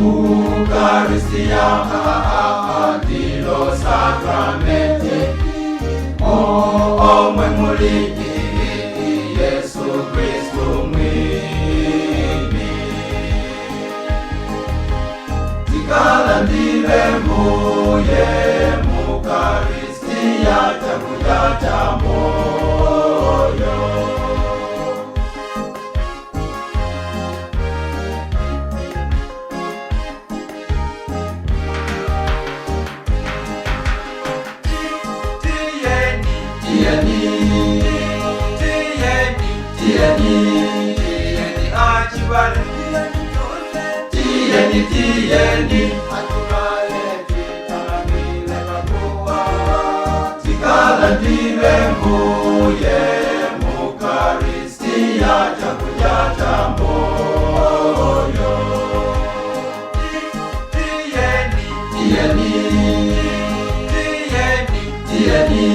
Ukaristia ndilo sakramenti omwe muli Yesu Kristu mwini. Tikalandile mbuye mukaristia chakudya cha moyo. Tiyeni, Tiyeni, tiyeni, tiyeni, tiyeni achibale, tiyeni, tiyeni, achibale titalamile pakuwa. Tikalandile mbuye mukaristia chakudya cha moyo. Tiyeni, Tiyeni, tiyeni, tiyeni,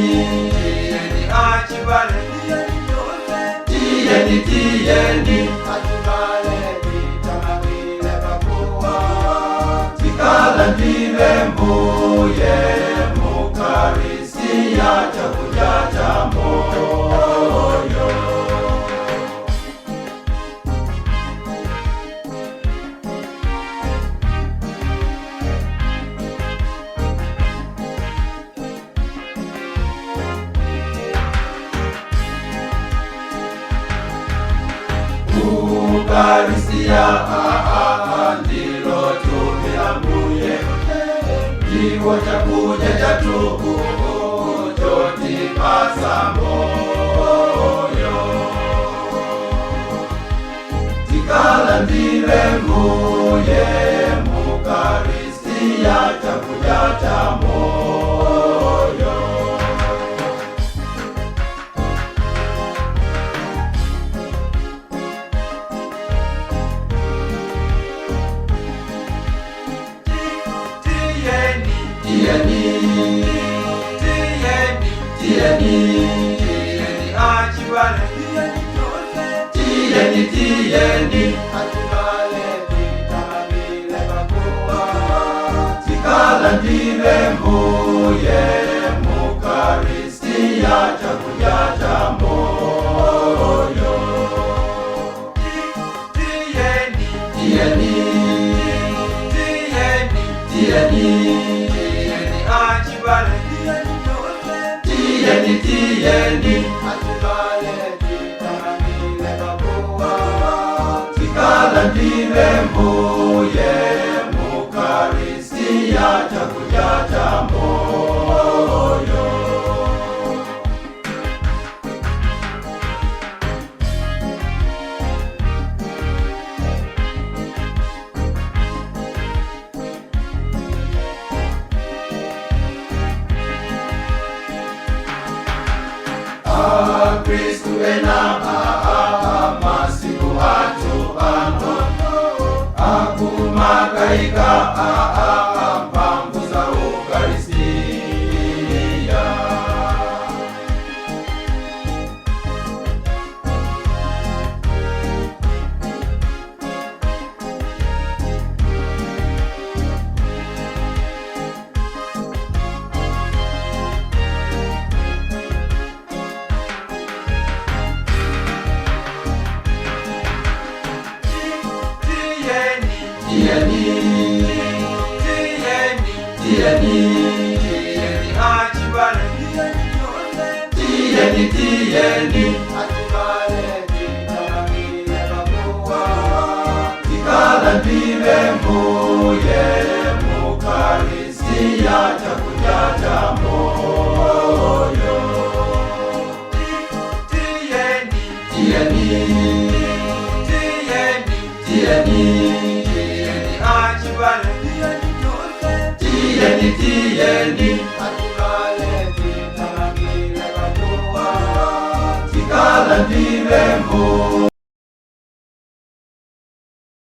tiyeni achibale, tiyeni, tiyeni, achibale titalamile pakuwa. Tikalandile mbuye mukaristia chakudya cha moyo. Ukaristia ndilo thupi la mbuye, ndiwo chakudya chathu chotipatsa moyo. Tikalandile mbuye mukaristia chakudya cha moyo. Tiyeni, Tiyeni, tiyeni, tiyeni, tiyeni achibale, tiyeni, tiyeni, achibale titalamile pakuwa. Tikalandile mbuye mukaristia chakudya cha moyo. Tiyeni, Tiyeni, tiyeni, tiyeni, tiyeni achibale, tiyeni, tiyeni, achibale titalamile pakuwa. Tikalandile mbuye mukaristia chakudya cha moyo. Akristu ena masiku athu ano akumakaika mphamvu za Ukaristia. Tiyeni, Tiyeni, tiyeni, tiyeni, tiyeni achibale, tiyeni, tiyeni, achibale titalamile pakuwa. Tikalandile mbuye mukaristia chakudya cha moyo. Tiyeni, Tiyeni, tiyeni, tiyeni, tiyeni achibale, tiyeni, tiyeni, achibale titalamile pakuwa. Tikalandile mbuye.